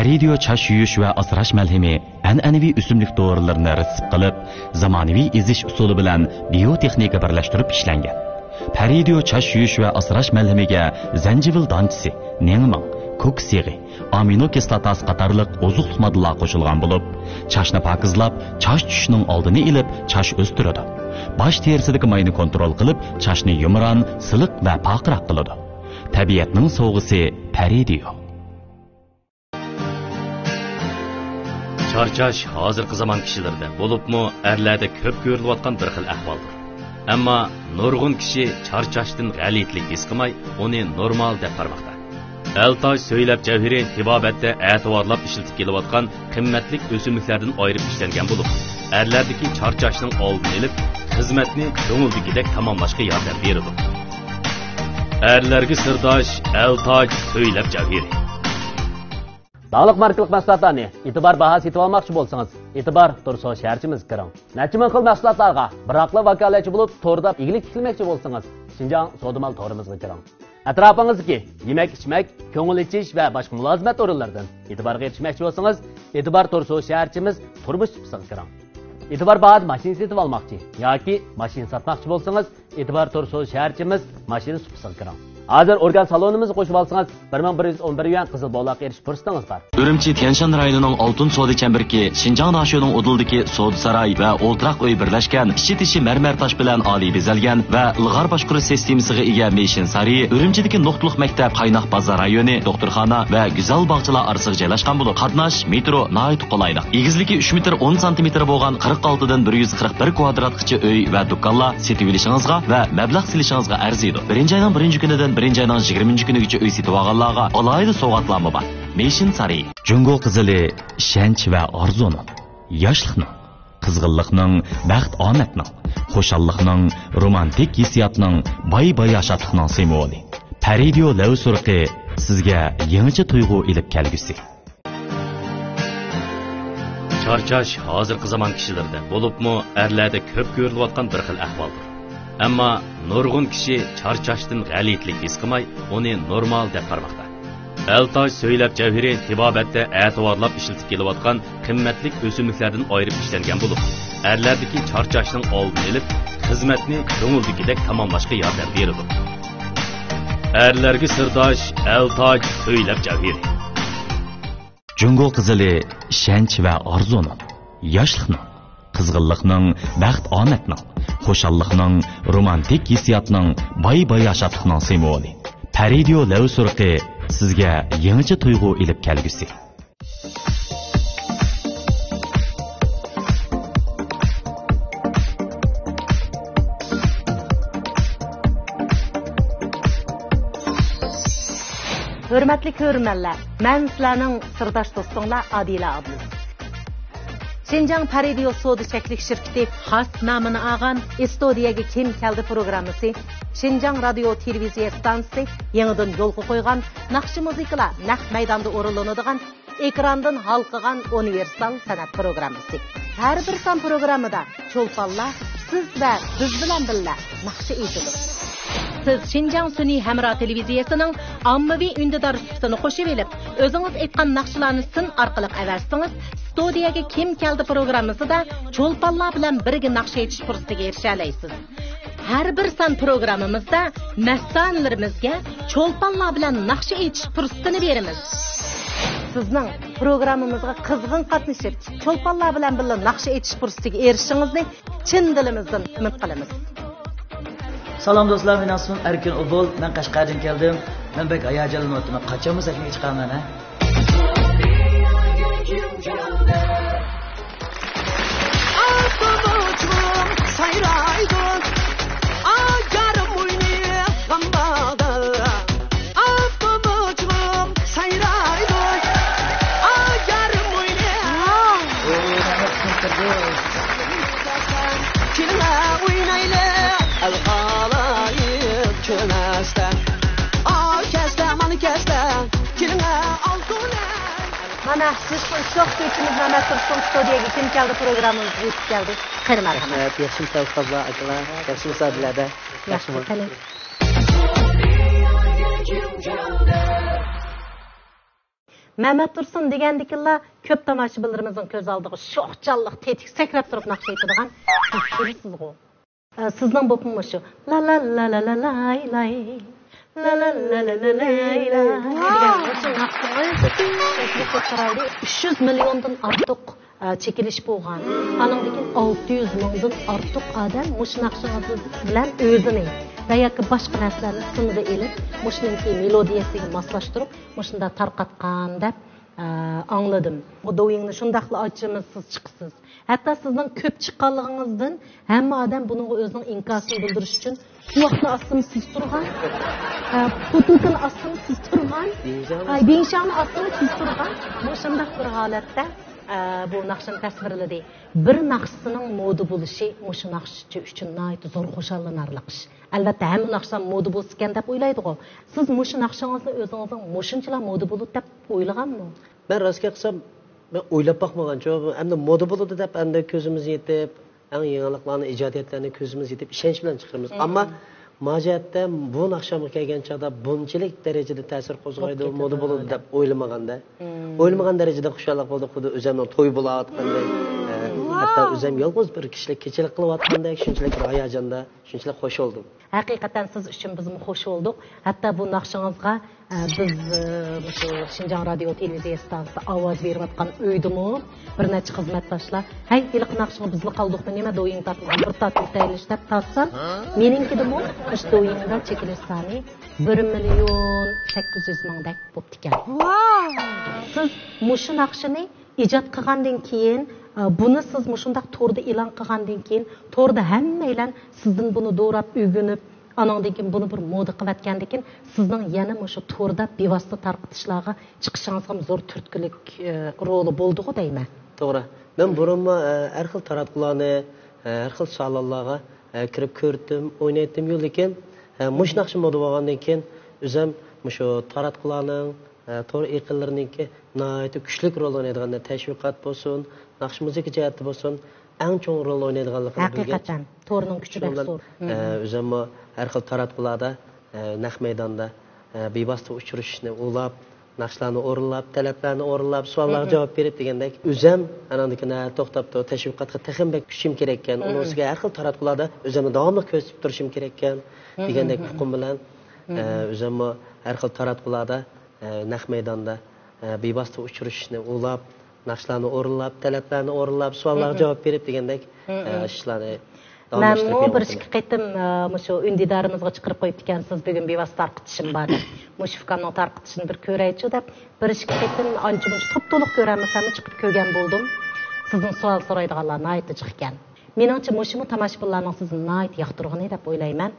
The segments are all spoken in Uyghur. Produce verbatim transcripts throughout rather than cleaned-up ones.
پەرىدىيو چاچ يۇيۇش ۋە ئاسراش مەلھىمى ئەنئەنىۋى ئۆسۈملۈك دورىلىرىنى رېتسېپ قىلىپ، زامانىۋى ئېزىش ئۇسۇلى بىلەن بىيوتېخنىكا بىرلەشتۈرۈپ ئىشلەنگەن. پەرىدىيو چاچ يۇيۇش ۋە ئاسراش مەلھىمىگە زەنجىۋىل دانچىسى، نېڭىمىڭ، كوكۇس يېغى، ئامىنو كىسلاتاسى قاتارلىق ئوزۇقلۇق ماددىلار قوشۇلغان بولۇپ، چاچنى پاكىزلاپ، چاچ چۈشۈشنىڭ ئالدىنى ئېلىپ، چاچ ئۆستۈرىدۇ. باش تېرىسىدىكى ماينى كونترول قىلىپ، چاچنى يۇمران، سىلىق ۋە پارقىراق قىلىدۇ. تەبىئەتنىڭ سوۋغىسى پەرىدىيو. چارچاش ھازىرقى زامان كىشىلىرىدە، بولۇپمۇ ئەرلەردە كۆپ كۆرۈلۈۋاتقان بىر خىل ئەھۋالدۇر. ئەمما نۇرغۇن كىشى چارچاشتىن غەلىتىلىك ھېس قىلماي، ئۇنى نورمال دەپ قارىماقتا. ئەلتاج سۆيلەپ جەۋھىرى تېبابەتتە ئەتىۋارلاپ ئىشلىتىپ كېلىۋاتقان قىممەتلىك ئۆسۈملۈكلەردىن ئايرىپ ئىشلەنگەن بولۇپ، ئەرلەردىكى چارچاشنىڭ ئالدىنى ئېلىپ، خىزمەتنى كۆڭۈلدىكىدەك تاماملاشقا ياردەم بېرىدۇ. ئەرلەرگە سىرداش ئەلتاج سۆيلەپ جەۋھىرى. داڭلىق ماركىلىق مەھسۇلاتلارنى ئېتىبار باھا سېتىۋالماقچى بولسىڭىز، ئېتىبار تۇرسو شەھەرچىمىزگە كىرىڭ. نەچچە مىڭ خىل مەھسۇلاتلارغا بىراقلا ۋاكالەتچى بولۇپ، توردا ئىگىلىك تىكلىمەكچى بولسىڭىز، شىنجاڭ سودا مال تورىمىزغا كىرىڭ. ئەتراپىڭىزدىكى يېمەك-ئىچمەك، كۆڭۈل ئېچىش ۋە باشقا مۇلازىمەت ئورۇنلىرىدىن ئېتىبارغا ئېرىشمەكچى بولسىڭىز، ئېتىبار تۇرسو شەھەرچىمىز تۇرمۇش سۇپىسىغا كىرىڭ. ئېتىبار باھادا ماشىنا سېتىۋالماقچى ياكى ماشىنا ساتماقچى بولسىڭىز، ئېتىبار تۇرسو شەھەرچىمىز ماشىنا سۇپىسىغا كىرىڭ. ھازىر ئورگان سالونىمىزغا قوشۇۋالسىڭىز، بىر مىڭ بىر يۈز ئون بىر يۈەن قىزىل بولاققا ئېرىشىش پۇرسىتىڭىز بار. ئۈرۈمچى تيەنشان رايونىنىڭ ئالتۇن سودا چەمبىرىكى، شىنجاڭ داشۆنىڭ ئۇدۇلىدىكى سودا ساراي ۋە ئولتۇراق ئۆي بىرلەشكەن، ئىچى تېشى مەرمەر تاش بىلەن ئالىي بېزەلگەن ۋە ئىلغار باشقۇرۇش سىستېمىسىغا ئىگە مېشىن سارىيى ئۈرۈمچىدىكى نۇقتىلىق مەكتەپ، قايناق بازار رايونى، دوختۇرخانا ۋە گۈزەل باغچىلار ئارىسىغا جايلاشقان بولۇپ، قاتناش مېترو ناھايىتى قولايلىق. ئېگىزلىكى ئۈچ مېتىر ئون سانتىمېتىر بولغان قىرىق ئالتىدىن بىر يۈز قىرىق بىر كۋادراتقىچە ئۆي ۋە دۇكانلار سېتىۋېلىشىڭىزغا ۋە مەبلەغ سېلىشىڭىزغا ئەرزىيدۇ. بىرىنچى ئاينىڭ بىرىنچى كۈنىدىن بىرىنچى ئاينىڭ يىگىرمىنچى كۈنىگىچە ئۆي سېتىۋالغانلارغا ئالاھىدە سوۋغاتلارمۇ بار. مېشىن سارىيى. جۇڭگو قىزىلى ئىشەنچ ۋە ئارزۇنىڭ، ياشلىقنىڭ، قىزغىنلىقنىڭ، بەخت-ئامەتنىڭ، خۇشاللىقنىڭ، رومانتىك ھېسسىياتنىڭ، باي-باياشاتلىقنىڭ سىمۋولى. پەرىدىيو لەۋ سۇرۇقى، سىزگە يېڭىچە تۇيغۇ ئېلىپ كەلگۈسى. چارچاش ھازىرقى زامان كىشىلىرىدە، بولۇپمۇ ئەرلەردە كۆپ كۆرۈلۈۋاتقان بىر خىل ئەھۋالدۇر. ئەمما نۇرغۇن كىشى چارچاشتىن غەلىتىلىك ھېس قىلماي، ئۇنى نورمال دەپ قارىماقتا. ئەلتاج سۆيلەپ جەۋھىرى تېبابەتتە ئەتىۋارلاپ ئىشلىتىپ كېلىۋاتقان قىممەتلىك ئۆسۈملۈكلەردىن ئايرىپ ئىشلەنگەن بولۇپ، ئەرلەردىكى چارچاشنىڭ ئالدىنى ئېلىپ، خىزمەتنى كۆڭۈلدىكىدەك تاماملاشقا ياردەم بېرىدۇ. ئەرلەرگە سىرداش ئەلتاج سۆيلەپ جەۋھىرى. جۇڭگو قىزىلى ئىشەنچ ۋە ئارزۇنىڭ، ياشلىقنىڭ، قىزغىنلىقنىڭ، بەخت-ئامەتنىڭ، خۇشاللىقنىڭ، رومانتىك ھېسسىياتنىڭ، باي-باياشاتلىقنىڭ سىمۋولى. پەرىدىيو لەۋ سۇرۇقى، سىزگە يېڭىچە تۇيغۇ ئېلىپ كەلگۈسى. ھۆرمەتلىك كۆرۈرمەنلەر، مەن سىلەرنىڭ سىرداش دوستۇڭلار ئادىلە ئابلىز. شىنجاڭ پەرىدىيو سودا چەكلىك شىركىتى خاس نامىنى ئالغان ئىستۇدىيەگە كىم كەلدى پروگراممىسى، شىنجاڭ رادىيو تېلېۋىزىيە ئىستانسىسى يېڭىدىن يولغا قويغان ناخشا مۇزىكىلار نەق مەيداندا ئورۇنلىنىدىغان ئېكراندىن ھالقىغان ئۇنىۋېرسال سەنئەت پروگراممىسى. ھەر بىر سان پروگراممىدا چولپانلار سىز ۋە بىز بىلەن بىللە ناخشا ئېيتىدۇ. سىز شىنجاڭ سۈنئىي ھەمراھ تېلېۋىزىيەسىنىڭ ئاممىۋى ئۈندىدار سۇپىسىنى قوشۇۋېلىپ، ئۆزىڭىز ئېيتقان ناخشىلارنى سىن ئارقىلىق ئەۋەتسىڭىز، ستۇدىيەگە كىم كەلدى پروگراممىسىدا چولپانلار بىلەن بىرگە ناخشا ئېيتىش پۇرسىتىگە ئېرىشەلەيسىز. ھەر بىر سان پروگراممىمىزدا مەستانىلىرىمىزگە چولپانلار بىلەن ناخشا ئېيتىش پۇرسىتىنى بېرىمىز. سىزنىڭ پروگراممىمىزغا قىزغىن قاتنىشىپ، چولپانلار بىلەن بىللە ناخشا ئېيتىش پۇرسىتىگە ئېرىشىشىڭىزنى چىن دىلىمىزدىن ئۈمىد قىلىمىز. سالام دوستلار، مېنىڭ ئىسمىم ئەركىن ئوبۇل، مەن قەشقەردىن كەلدىم. مەن بەك ھاياجانلىنىۋاتىمەن، قاچانمۇ سەھنىگە چىقارمەن، ھە؟ ئاپپىغۇچلۇق سايرايدۇ، ئاجارىم ئوينىغان باغدا. ئاپپىغۇچلۇق سايرايدۇ، ئاجارىم ئوينىغان. كېلىڭە ئوينايلى، ئەل خالايىق كۆرمەستە. ئا كەستە، مانا كەستە، كېلىڭە ئالتۇن. مانا، بىز شوخ سۈيىتىمىز مەمەت تۇرسۇن ستۇدىيەگە كىم كەلدى پروگراممىمىزغا يېتىپ كەلدى. قېنى، مەرھەمەت. رەھمەت، ياخشىمۇسىلەر ئۇستازلار، ئاكىلار؟ ياخشىمۇسىلەر بىلەردە؟ ياخشى، ياخشىمۇ؟ قېنى. مەمەت تۇرسۇن دېگەندىكىنلا كۆپ تاماشىبىنلىرىمىزنىڭ كۆز ئالدىغا شوخچانلىق تېتىك سەكرەپ تۇرۇپ ناخشا ئېيتىدىغان بىر كىشىسىزغۇ. ئە، سىزنىڭ بولۇپمۇ مۇشۇ لا لا لا لا لا لاي لاي، لا لا لا لا لا لاي لاي دېگەن مۇشۇ ناخشىڭىز ئۈچ يۈز مىليوندىن ئارتۇق، ئە، چېكىلىش بولغان. ئانىڭدىن كېيىن ئالتە يۈز مىڭدىن ئارتۇق ئادەم مۇشۇ ناخشىڭىز بىلەن ئۆزىنى ۋە ياكى باشقا نەرسىلەرنى سىنىدە ئېلىپ، مۇشۇنىڭكى مېلودىيەسىگە ماسلاشتۇرۇپ، مۇشۇنداق تارقاتقان دەپ، ئە، ئاڭلىدىم. بۇ دوۋيىڭنى شۇنداقلا ئاچىمىز، سىز چىقىسىز. ھەتتا سىزنىڭ كۆپ چىققانلىقىڭىزدىن ھەممە ئادەم بۇنىڭغا ئۆزىنىڭ ئىنكاسىنى بىلدۈرۈش ئۈچۈن، قۇۋاقنى ئاستىمۇ سىز تۇرغان، ئە، پوتۇلكىنى ئاستىمۇ سىز تۇرغان، بىنشاڭنى ئاي، بىنشاڭنى ئاستىمۇ سىز تۇرغان. مۇشۇنداق بىر ھالەتتە، ئە، بۇ ناخشىنى تەسۋىرلىدى. بىر ناخشىسىنىڭ مودا بولۇشى مۇشۇ ناخشىچى ئۈچۈن ناھايىتى زور خۇشاللىنارلىق ئىش. ئەلۋەتتە، ھەممە ناخشا مودا بولسىكەن دەپ ئويلايدىغۇ. سىز مۇشۇ ناخشىڭىزنى ئۆزىڭىزنىڭ مۇشۇنچىلا مودا بولىدۇ دەپ ئويلىغانمۇ؟ مەن راست گەپ قىلسام، مەن ئويلاپ باقمىغانچۇ. ئەمدى مودا بولىدۇ دەپ ئەمدى كۆزىمىز يېتىپ، ئەڭ يېڭىلىقلارنى، ئىجادىيەتلەرنى كۆزىمىز يېتىپ، ئىشەنچ بىلەن چىقىرىمىز. ئەمما ما جەھەتتە بۇ ناخشامغا كەلگەن چاغدا بۇنچىلىك دەرىجىدە تەسىر قوزغايدۇ، مودا بولىدۇ دەپ ئويلىمىغاندا. ئويلىمىغان دەرىجىدە خۇشاللىق بولدى، خۇددى ئۆزەمنىڭ توي بولاۋاتقاندەك. ئە، ھەتتا ئۆزەم يالغۇز بىر كىشىلىك كېچىلىك قىلىۋاتقاندەك، شۇنچىلىك بىر ھاياجاندا، شۇنچىلىك خۇش بولدۇم. ھەقىقەتەن سىز ئۈچۈن بىزمۇ خۇش بولدۇق. ھەتتا بۇ ناخشىڭىزغا، ئە، بىز، ئە، مۇشۇ شىنجاڭ رادىيو تېلېۋىزىيە ئىستانسىسى ئاۋاز بېرىۋاتقان ئۆيدىمۇ بىر نەچچە خىزمەتداشلار، ھەي، ھېلىقى ناخشىغا بىزلا قالدۇقمۇ نېمە، دوۋيىڭ تارتمىغان، بىر تارتىۋېتەيلىچى دەپ تارتسام، مېنىڭكىدىمۇ مۇشۇ دوۋيىڭدا چېكىلىش سانى بىر مىليون سەككىز يۈز مىڭدەك بوپتىكەن. سىز مۇشۇ ناخشىنى ئىجاد قىلغاندىن كېيىن، ئە، بۇنى سىز مۇشۇنداق توردا ئېلان قىلغاندىن كېيىن، توردا ھەممەيلەن سىزدىن بۇنى دوراپ ئۆگىنىپ، ئانىڭدىن كېيىن بۇنى بىر مودا قىلىۋەتكەندىن كېيىن، سىزنىڭ يەنە مۇشۇ توردا بىۋاسىتە تارقىتىشلارغا چىقىشىڭىزغىمۇ زور تۈرتكىلىك، ئە، رولى بولدىغۇ دەيمەن. توغرا. مەن بۇرۇنمۇ، ئە، ھەر خىل تاراتقۇلارنى، ئە، ھەر خىل سالونلارغا، ئە، كىرىپ كۆردۈم، ئوينايتتىممۇ، لېكىن، ئە، مۇشۇ ناخشا مودا بولغاندىن كېيىن، ئۆزۈم مۇشۇ تاراتقۇلارنىڭ، ئە، تور ئېقىنلىرىنىڭكى ناھايىتى كۈچلۈك رول ئوينايدىغان، تەشۋىقات بولسۇن، ناخشا مۇزىكا جەھەتتە بولسۇن، ئەڭ چوڭ رول ئوينايدىغانلىقىنى بىلگەچ، ھەقىقەتەن، تورنىڭ كۈچى بەك زور. ئە، ئۆزۈممۇ ھەر خىل تاراتقۇلاردا، ئە، نەق مەيداندا، ئە، بىۋاسىتە ئۇچرىشىشنى ئۇلاپ، ناخشىلارنى ئورۇنلاپ، تەلەپلەرنى ئورۇنلاپ، سوئاللارغا جاۋاب بېرىپ دېگەندەك، ئۆزەم ئاناندىكىن، ھە، توختاپتۇ، تەشۋىقاتقا تېخىمۇ بەك كۈچۈم كېرەككەن، ئۇنىڭ ئۈستىگە ھەر خىل تاراتقۇلاردا ئۆزۈمنى داۋاملىق كۆرسىتىپ تۇرۇشۇم كېرەككەن دېگەندەك ئۇقۇم بىلەن، ئە، ئۆزۈممۇ ھەر خىل تاراتقۇلاردا، ئە، نەق مەيداندا، ئە، بىۋاسىتە ئۇچرىشىشنى ئۇلاپ، ناخشىلارنى ئورۇنلاپ، تەلەپلەرنى ئورۇنلاپ، سوئاللارغا جاۋاب بېرىپ دېگەندەك، ئە، ئىشلارنى داۋاملاشتۇرۇپ مەنمۇ بىر ئىككى قېتىم، ئە، مۇشۇ ئۈندىدارىمىزغا چىقىرىپ قويۇپتىكەنسىز، بۈگۈن بىۋاسىتە تارقىتىشىم بار دەپ. مۇشۇ ئۇكامنىڭ تارقىتىشىنى بىر كۆرەيچۇ دەپ، بىر ئىككى قېتىم ئانچە-مۇنچە توپتولۇق كۆرەلمىسەممۇ چىقىپ كۆرگەن بولدۇم. سىزنىڭ سوئال سورايدىغانلار ناھايىتى جىق ئىكەن. مېنىڭچە مۇشۇمۇ تاماشىبىنلارنىڭ سىزنى ناھايىتى ياقتۇرغىنى دەپ ئويلايمەن.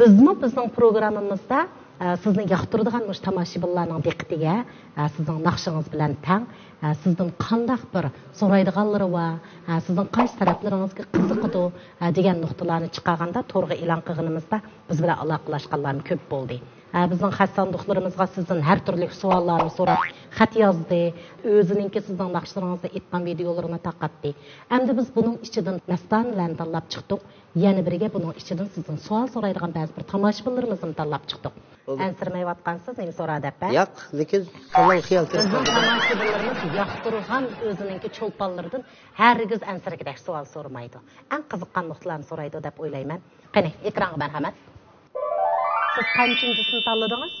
بىزمۇ بىزنىڭ پروگراممىمىزدا، ئە، سىزنى ياقتۇرىدىغان مۇشۇ تاماشىبىنلارنىڭ دىققىتىگە، ئە، سىزنىڭ ناخشىڭىز بىلەن تەڭ، ئە، سىزدىن قانداق بىر سورايدىغانلىرى بار، ئە، سىزنىڭ قايسى تەرەپلىرىڭىزگە قىزىقىدۇ، ئە، دېگەن نۇقتىلارنى چىقارغاندا تورغا ئېلان قىلغىنىمىزدا بىز بىلەن ئالاقىلەشكەنلەرمۇ كۆپ بولدى. ئە، بىزنىڭ خەت ساندۇقلىرىمىزغا سىزدىن ھەر تۈرلۈك سوئاللارنى سوراپ، خەت يازدى. ئۆزىنىڭكى سىزنىڭ ناخشىلىرىڭىزنى ئېيتقان ۋىدىيولىرىنى تارقاتتى. ئەمدى بىز بۇنىڭ ئىچىدىن مەستانىلەرنى تاللاپ چىقتۇق. يەنە بىرگە بۇنىڭ ئىچىدىن سىزدىن سوئال سورايدىغان بەزى بىر تاماشىبىنلىرىمىزنى تاللاپ چىقتۇق. بولدى. ئەنسىرىمەيۋاتقانسىز، نېمە سورا دەپ، ھە؟ ياق، لېكىن سالام خىيال كىرىپ بىزنىڭ قالدى. تاماشىبىنلىرىمىز ياقتۇرغان ئۆزىنىڭكى چولپانلىرىدىن ھەرگىز ئەنسىرىگۈدەك سوئال سورىمايدۇ. ئەڭ قىزىققان نۇقتىلارنى سورايدۇ دەپ ئويلايمەن. قېنى، ئېكرانغا مەرھەمەت. سىز قانچىنچىسىنى تاللىدىڭىز؟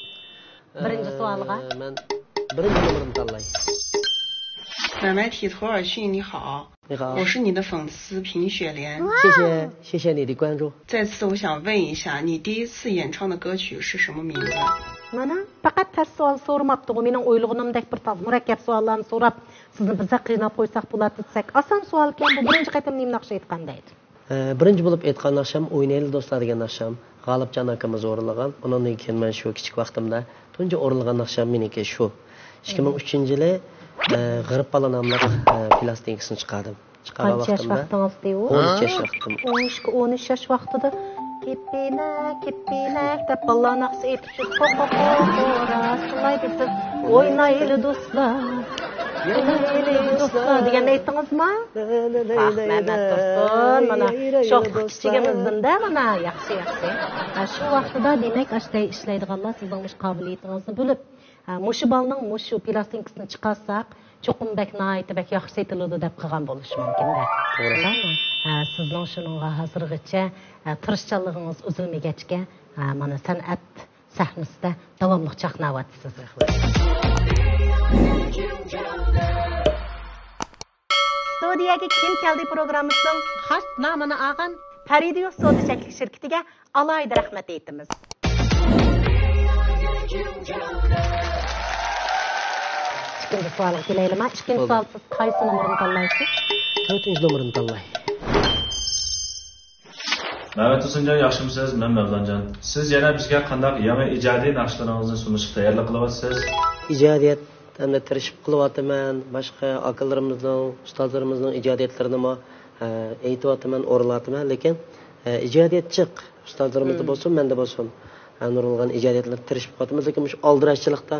بىرىنچى سوئالغا. ئە، مەن بىرىنچى نومۇرنى تاللاي. 买买提土耳其，你好。 你好。我是你的粉丝平雪莲。谢谢，谢谢你的关注。再次，我想问一下，你第一次演唱的歌曲是什么名字？ مانا، پەقەت تەس سوئال سورىماپتىغۇ. مېنىڭ ئويلىغىنىمدەك بىر تاز مۇرەككەپ سوئاللارنى سوراپ، سىزنى بىزەك قىيناپ قويساق بولاتتى دېسەك، ئاسان سوئالكەن بۇ. بىرىنچى قېتىم نېمە ناخشا ئېيتقان دەيدۇ؟ ئە، بىرىنچى بولۇپ ئېيتقان ناخشام ئوينايلى دوستلار دېگەن ناخشام، غالىپ جان ئاكىمىز ئورۇنلىغان. ئۇنىڭدىن كېيىن مەن شۇ كىچىك ۋاقتىمدا تۇنجى ئورۇنلىغان ناخشام مېنىڭكى شۇ. ئىككى مىڭ ئۈچىنچى يىلى، ئە، غېرىب بالا ناملىق، ئە، پىلاستىنكىسىنى چىقاردىم. چىقارغان ۋاقتىمدا قانچە ياش ۋاقتىڭىزدا ئۇ؟ ئون ئۈچ ياش ۋاقتىم. ئون ئىككى، ئون ئۈچ ياش ۋاقتىدا كېپىنەك، كېپىنەك دەپ بالىلار ناخشا ئېيتىپ يۈرۈپ، قو، قو، قو، قو، راستلاي دېسىز، ئوينايلى دوستلار، ئوينايلى دوستلار دېگەننى ئېيتتىڭىزمۇ؟ ئاھ، مەمەت تۇرسۇن، مانا شوخلۇق كىچىكىڭىزدىن-دە، مانا، ياخشى، ياخشى. ھە، شۇ ۋاقتىدا، دېمەك، ئاشتەي ئىشلەيدىغانلار سىزنىڭ مۇشۇ قابىلىيىتىڭىزنى بىلىپ، ھە، مۇشۇ بالىنىڭ مۇشۇ پىلاستىنكىسىنى چىقارساق، چوقۇم بەك ناھايىتى بەك ياخشى سېتىلىدۇ دەپ قىلغان بولۇشى مۇمكىن-دە. توغرا. شۇنداقمۇ؟ ھە، سىزنىڭ شۇنىڭغا ھازىرغىچە، ھە، تىرىشچانلىقىڭىز ئۈزۈلمىگەچكە، ھە، مانا سەنئەت سەھنىسىدە داۋاملىق چاقناۋاتىسىز. ستۇدىيەگە كىم كەلدى پروگراممىسىنىڭ خاس نامىنى ئالغان پەرىدىيۇس سودا چەكلىك شىركىتىگە ئالاھىدە رەھمەت ئېيتىمىز. ئىككىنچى سوئالغا كېلەيلىما؟ ئىككىنچى بولدى. سوئال، سىز قايسى نومۇرنى تاللايسىز؟ تۆتىنچى نومۇرنى تاللاي. مەمەت ھۈسەنجان، ياخشىمۇسىز؟ مەن مەۋلانجان. سىز يەنە بىزگە قانداق يېڭى ئىجادىي ناخشىلىرىڭىزنى سۇنۇشقا تەييارلىق قىلىۋاتىسىز؟ ئىجادىيەت ئەمدى تىرىشىپ قىلىۋاتىمەن. باشقا ئاكىلىرىمىزنىڭ، ئۇستازلىرىمىزنىڭ ئىجادىيەتلىرىنىمۇ، ئە، ئېيتىۋاتىمەن، ئورۇنلاتىمەن. لېكىن، ئە، ئىجادىيەت جىق. ئۇستازلىرىمىزدا بولسۇن، مەندە بولسۇن، ئە، نۇرغۇنلىغان ئىجادىيەتلەر تىرىشىپ قىلىۋاتىمىز. لېكىن مۇشۇ ئالدىراشچىلىقتا،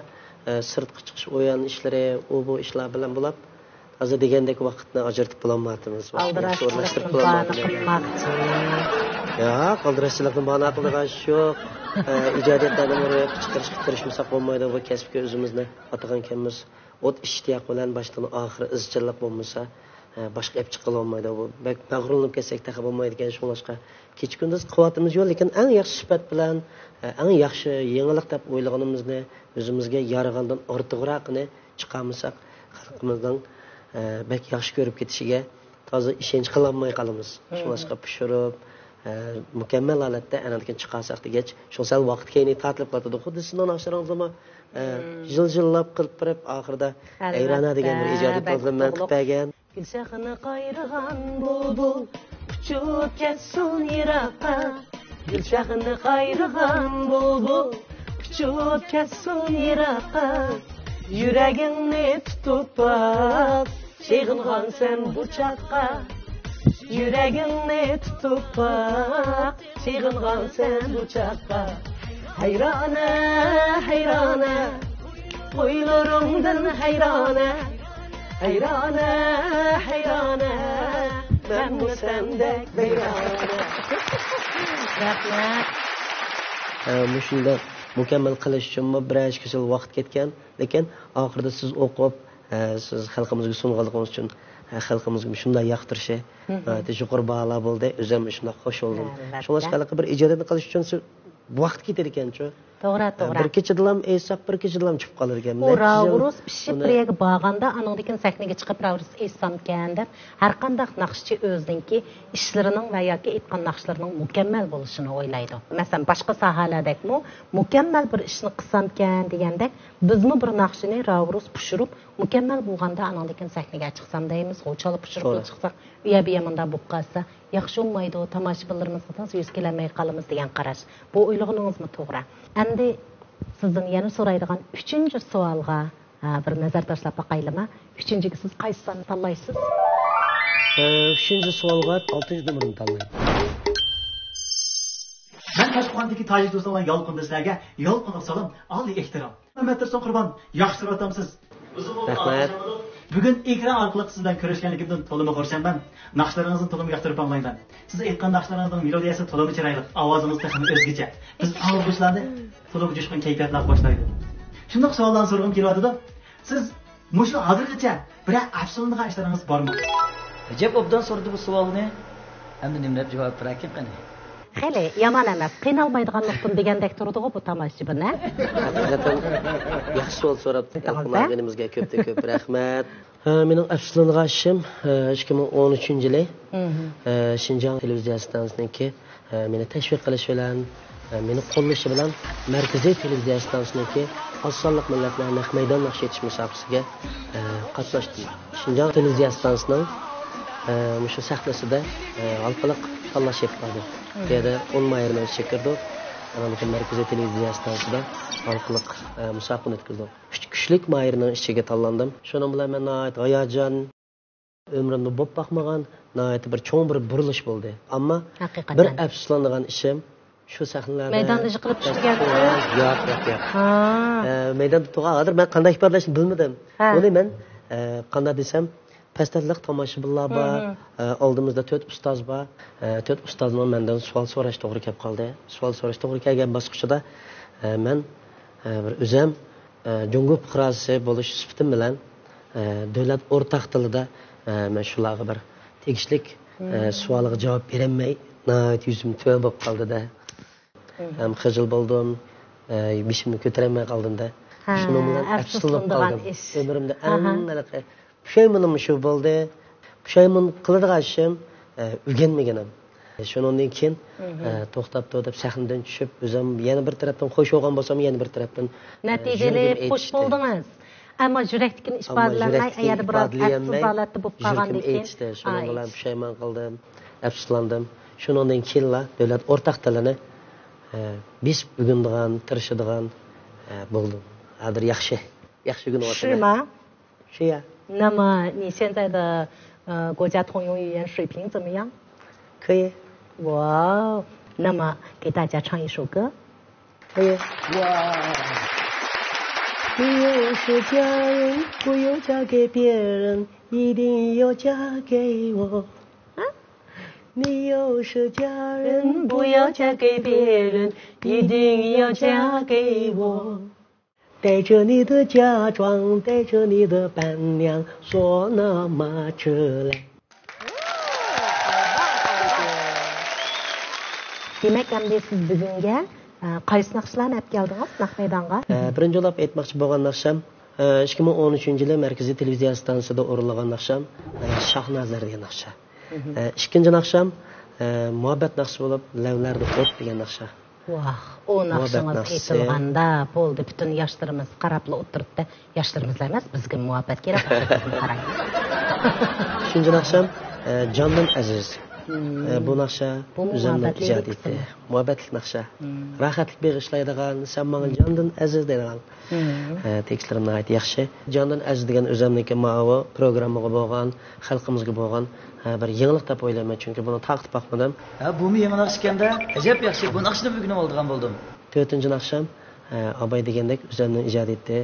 ئە، سىرتقا چىقىش ئويۇن ئىشلىرى، ئۇ بۇ ئىشلار بىلەن بولاپ، ھازىر دېگەندەك ۋاقىتنى ئاجرىتىپ بولالمايۋاتىمىز. ۋاقىتنى ياخشى ئورۇنلاشتۇرۇپ ئالدىراشچىلىقنى بولالمايۋاتىمىز. بانە قىلماقچى. ياق، ئالدىراشچىلىقنى بانە قىلىدىغان ئىش يوق. ئە، ئىجادىيەتلەرنى روياپقا چىقىرىشقا تىرىشمىساق بولمايدۇ. بۇ كەسىپكە ئۆزىمىزنى ئاتىغان ئىكەنمىز. ئوت ئىشتىياق بىلەن باشتىن ئاخىر ئىزچىللىق بولمىسا، ئە، باشقا ئېلىپ چىققىلى بولمايدۇ. بۇ بەك مەغرۇرلىنىپ كەتسەك تېخى بولمايدىكەن. شۇڭلاشقا كېچە-كۈندۈز قىلىۋاتىمىز يول، لېكىن ئەڭ ياخشى سۈپەت بىلەن، ئە، ئەڭ ياخشى يېڭىلىق دەپ ئويلىغىنىمىزنى ئۆزىمىزگە يارىغاندىن ئارتۇقراقىنى چىقارمىساق، خەلقىمىزنىڭ، ئە، بەك ياخشى كۆرۈپ كېتىشىگە تازا ئىشەنچ قىلالماي قالىمىز. مم. شۇڭلاشقا پىشۇرۇپ، ئە، مۇكەممەل ھالەتتە ئاندىن كېيىن چىقارساق دېگەچ، شۇ سەل ۋاقىت كەينىگە تارتىلىپ قالىدۇ. خۇددى سىزنىڭ ناخشىلىرىڭىزمۇ، ئە، مم. ژىل-ژىللاپ قىلىپ بېرىپ، ئاخىرىدا ھەيرانە دېگەن بىر ئىجادىيىتىڭىزنى مەن قىلىپ بەرگەن. گۈلشاخنى قايرىغان بۇلبۇل ئۇچۇپ كەتسۇن يىراققا. گۈلشاخنى قايرىغان بۇلبۇل ئۇچۇپ كەتسۇن يىراققا. يۈرىكىڭنى تۇتۇپ باق، سېغىنغانسەن بۇ چاغقا. يۈرىكىڭنى تۇتۇپ باق، سېغىنغانسەن بۇ چاغقا. ھەيرانە، ھەيرانە، ئويلىرىڭدىن ھەيرانە. ھەيرانە، ھەيرانە، مەنمۇ سەندەك ۋەيرانە. رەھمەت. ئە، مۇشۇنداق مۇكەممەل قىلىش ئۈچۈنمۇ بىر ئىككى يىل ۋاقىت كەتكەن، لېكىن ئاخىرىدا سىز ئوقۇپ، ئە، سىز خەلقىمىزگە سۇنغانلىقىڭىز ئۈچۈن، ئە، خەلقىمىزگە شۇنداق ياقتۇرۇشى، مم، ناھايىتى يۇقىرى باھالار بولدى. ئۆزۈم شۇنداق خۇش بولدۇم. ئەلۋەتتە. شۇڭلاشقا ھېلىقى بىر ئىجادىيەتنى قىلىش ئۈچۈن سىز ۋاقىت كېتىدىكەنچۇ. توغرا، توغرا. بىر كېچىدىلام ئېيتساق، بىر كېچىدىلام چۈشۈپ قالىدىكەن. ئۇ راۋرۇس پىشىپ بىر يەرگە بارغاندا، ئانىڭدىن كېيىن سەھنىگە چىقىپ راۋرۇس ئېيتسامكەن دەپ، ھەر قانداق ناخشىچى ئۆزىنىڭكى ئىشلىرىنىڭ ۋە ياكى ئېيتقان ناخشىلىرىنىڭ مۇكەممەل بولۇشىنى ئويلايدۇ. مەسىلەن، باشقا ساھەلەردەكمۇ مۇكەممەل بىر ئىشنى قىلسامكەن دېگەندەك، بىزمۇ بىر ناخشىنى راۋرۇس پىشۇرۇپ، مۇكەممەل بولغاندا ئانىڭدىن كېيىن سەھنىگە چىقسام دەيمىز، غۇ چالا پىشۇرۇپ توغرا. چىقساق، ئۇ يەر بۇ يەر مۇنداق بولۇپ قالسا، ياخشى بولمايدۇ، تاماشىبىنلىرىمىزغا تازا يۈز كېلەلمەي قالىمىز دېگەن قاراش. بۇ ئويلىغىنىڭىزمۇ توغرا. ئەمدى سىزدىن يەنە سورايدىغان ئۈچىنچى سوئالغا، ھە، بىر نەزەر تاشلاپ باقايلىما؟ ئۈچىنچىگە سىز قايسى ساننى تاللايسىز؟ ئە، ئۈچىنچى سوئالغا ئالتىنچى نومۇرنى تاللايمەن. مەن تاشقوغاندىكى تاجىك دوستلار يالقۇندا سىلەرگە يالقۇنلۇق سالام، ئالىي ئېھتىرام. مەمەت تۇرسۇن قۇربان، ياخشى تۇرۇۋاتامسىز؟ رەھمەت. بۈگۈن ئېكران ئارقىلىق سىز بىلەن كۆرۈشكەنلىكىمدىن تولىمۇ خۇرسەنمەن. ناخشىلىرىڭىزنى تولىمۇ ياقتۇرۇپ ئاڭلايمەن. سىز ئېيتقان ناخشىلىرىڭىزنىڭ مېلودىيەسى تولىمۇ چىرايلىق، ئاۋازىڭىز تېخىمۇ ئۆزگىچە. بىز ئاڭلىغۇچىلارنى تولىمۇ جۇشقۇن كەيپىياتلارغا باشلايدۇ. شۇنداق سوئاللارنى سورىغۇم كېلىۋاتىدۇ. سىز مۇشۇ ھازىرغىچە بىرەر ئەپسۇسلىنىدىغان ئىشلىرىڭىز بارمۇ؟ ئەجەب ئوبدان سورىدى بۇ سوئالنى. ئەمدى نېمە دەپ جاۋاب بېرەركىن قېنى؟ خېلى يامان ئەمەس، قىينالمايدىغان نۇقتىمۇ دېگەندەك تۇرىدىغۇ بۇ تاماشىبىن، ھە؟ ھەقىقەتەن ياخشى سوئال سوراپتۇ. ئەلقۇم ئەلقۇم ئەگىنىمىزگە كۆپتىن كۆپ رەھمەت. ھە، مېنىڭ ئەپسۇسلىنىدىغان ئىشىم، ھە، ئىككى مىڭ ئون ئۈچىنچى يىلى، مم، ھە، شىنجاڭ تېلېۋىزىيە ئىستانسىسىنىڭكى، ھە، مېنى تەشۋىق قىلىشى بىلەن، ھە، مېنى قوللىشى بىلەن مەركىزىي تېلېۋىزىيە ئىستانسىسىنىڭكى ئاز سانلىق مىللەتلەر نەق مەيدان ناخشا ئېيتىش مۇسابىقىسىگە، ھە، قاتناشتىم. شىنجاڭ تېلېۋىزىيە ئىستانسىسىنىڭ، ئە، مۇشۇ سەھنىسىدە، ئە، ھالقىلىق تاللاش ئېلىپ باردۇق. مم. بۇ يەردە ئون ماھىرنىڭ ئىچىگە كىردۇق. ئاندىن كېيىن مەركىزىي تېلېۋىزىيە ئىستانسىسىدا ھالقىلىق، ئە، مۇسابىقىنى ئۆتكۈزدۇق. ئۈچ كۈچلۈك ماھىرنىڭ ئىچىگە تاللاندىم. شۇنىڭ بىلەن مەن ناھايىتى ھاياجان، ئۆمرۈمدە بولۇپ باقمىغان ناھايىتى بىر چوڭ بىر بۇرۇلۇش بولدى. ئەمما ھەقىقەتەن بىر ئەپسۇسلىنىدىغان ئىشىم، شۇ سەھنىلەردە مەيداندا يىقىلىپ چۈشكەنسىز؟ ياق، ياق، ياق. ھا. ئە، مەيداندا تۇرغان، ھازىر مەن قانداق ئىپادىلەشنى بىلمىدىم. ھە. ئۇنى مەن، ئە، قانداق دېسەم، پەستەتلىق تاماشىبىنلار بار، مم، ئە، ئالدىمىزدا تۆت ئۇستاز بار. ئە، تۆت ئۇستازنىڭ مەندىن سوئال سوراش توغرا كەپ قالدى. سوئال سوراش توغرا كەلگەن باسقۇچىدا، ئە، مەن، ئە، بىر ئۆزەم ئە، جۇڭگو پۇقراسى بولۇش سۈپىتىم بىلەن، ئە، دۆلەت ئورتاق تىلىدا، ئە، مەن شۇلارغا بىر تېگىشلىك، ئە، سوئالغا جاۋاب بېرەلمەي، ناھايىتى يۈزۈم تۆۋەن بولۇپ قالدى-دە. ھەم خىجىل بولدۇم، ئە، بېشىمنى كۆتۈرەلمەي قالدىم-دە. ھە، شۇنىڭ بىلەن ئەپسۇسلىنىدىغان ئەپسۇسلىنىدىغان ئىش. ئۆمرۈمدە ئەڭ ھېلىقى پۇشايمىنىم شۇ بولدى. پۇشايمان قىلىدىغان ئىشىم، ئە، ئۆگەنمىگىنىم. شۇنىڭدىن كېيىن، ئە، توختاپتۇ دەپ سەھنىدىن چۈشۈپ، ئۆزۈم يەنە بىر تەرەپتىن خوش بولغان بولسام، يەنە بىر تەرەپتىن، ئە، نەتىجىلىك يۈرىكىم خوش ئېچىشتى. بولدىڭىز. ئەمما يۈرەكتىكىنى ئەمما ئىپادىلەيەلمەي، يۈرەكتىكىنى ئەيەردە بىراز ئىپادىلىيەلمەي، ئەپسىز ھالەتتە بولۇپ قالغاندىن يۈرىكىم كېيىن، ئېچىشتى. شۇنىڭ ئاي. بىلەن پۇشايمان قىلدىم، ئەپسۇسلاندىم. شۇنىڭدىن كېيىنلا دۆلەت ئورتاق تىلىنى، ئە، بېسىپ ئۆگىنىدىغان، تىرىشىدىغان، ئە، بولدۇم. ھازىر ياخشى، ياخشى ئۆگىنىۋاتىمەن. 是吗？ شۇ يا. 那么你现在的，呃，国家通用语言水平怎么样？可以。哇哦，那么给大家唱一首歌。可以。哇。你又是佳人，不要嫁给别人，一定要嫁给我。啊？你又是佳人，不要嫁给别人，一定要嫁给我。 带着你的嫁妆，带着你的伴娘，坐那马车来。 دېمەك، ئەمدى سىز بۈگۈنگە، ئە، قايسى ناخشىلارنى ئەپ كەلدىڭىز نەق مەيدانغا؟ ئە، بىرىنچى بولۇپ ئېيتماقچى بولغان ناخشام، ئە، ئىككى مىڭ ئون ئۈچىنچى يىلى مەركىزىي تېلېۋىزىيە ئىستانسىسىدا ئورۇنلىغان ناخشام، ئە، شاھنازەر دېگەن ناخشا. ئە، ئىككىنچى ناخشام، ئە، مۇھەببەت ناخشىسى بولۇپ، لەۋلەردە ئوت دېگەن ناخشا. ۋاھ، ئۇ مۇھەببەت ناخشىڭىز ناخشىسى. ئېيتىلغاندا بولدى، پۈتۈن ياشلىرىمىز قاراپلا ئولتۇرۇپتۇ. ياشلىرىمىز ئەمەس، بىزگە مۇھەببەت كېرەك، قاراڭ. ئۈچىنچى ناخشام، ئە، جاندىن ئەزىز. ئە، بۇ ناخشا بۇمۇ ئۆزۈمنىڭ مۇھەببەتلىك ئىجادىيىتى. قىسمى. مۇھەببەتلىك ناخشا. راھەتلىك بېغىشلايدىغان، سەن ماڭا جاندىن ئەزىز دەيدىغان. ئە، تېكىستلىرىم ناھايىتى ياخشى. جاندىن ئەزىز دېگەن ئۆزۈمنىڭكى ماۋۇ پروگراممىغا بولغان، خەلقىمىزگە بولغان، ئە، بىر يېڭىلىق دەپ ئويلايمەن، چۈنكى بۇنى تارقىتىپ باقمىدىم. ھە، بۇمۇ يېڭى ناخشا ئىكەندە، ئەجەب ياخشى، بۇ ناخشىنى ئۆگىنىپ ئالىدىغان بولدۇم. تۆتىنچى ناخشام، ئە، ئاباي دېگەندەك ئۆزۈمنىڭ ئىجادىيىتى،